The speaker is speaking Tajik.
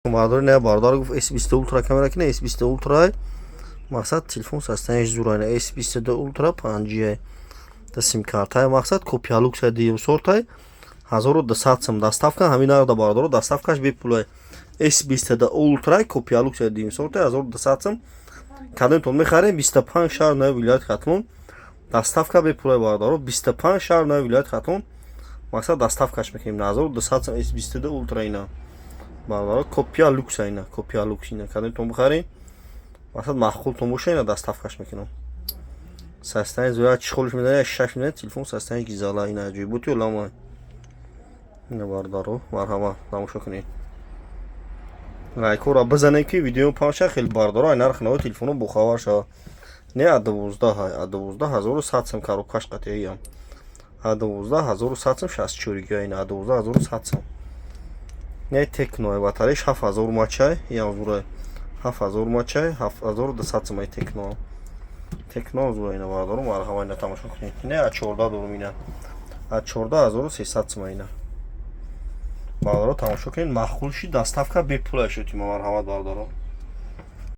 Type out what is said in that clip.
Бародари, не, бародар гуфт, S22 Ultra камера кине. S22 Ultra, мақсад, телефон состояниш зура. S22 Ultra 5G да сим-картаи, мақсад, копия люкса, дуюм сортай, 1200 сум доставка. Ҳамин нарда, бародаро, доставкаш бепулай. S22 Ultra копия люкса, дуюм сортай, 1200 сум. Кадомтон мехарем, 25 шаҳр нави вилояти Хатлон доставка бепулай, бародаро. 25 шаҳр нави вилояти Хатлон, мақсад, доставкаш мекунем. 1200 сум S22 Ultra. Ина, бародаро, копия люкса, ина копия люкс. Ина, кадомтон бихарем, мақсад, маъқултон боша, ина доставкаш мекунам. Состояние зоя, чехолш медани, шаш медани, телефон состояние гизала. Ина аҷоиботи олама. Ина, бародаро, марҳамат, тамошо кунед, лайкҳоро бизанед, ки видео паҳн шавад. Хеле, бародаро, ай нархи нави телефоно бохабар шавад. Не, а 12 ҳай, а 12 100 сум, коробкаш қатъиям, а 12 100 сум, 64 гига. Ина, а 12 100 сум. Не, Техно, батареяш 7000 мАчай, ям зурай, 7000 мАчай, 7200 сум ай Техно. Техно зура. Ина, бародаро, марҳама, ина тамошо кунед. Не, а 14 дорум, ина а 14 300 сум. Ина, бародаро, тамошо кунед, маъқул шид, доставка бепула шуд. Ма, марҳамат, бародаро.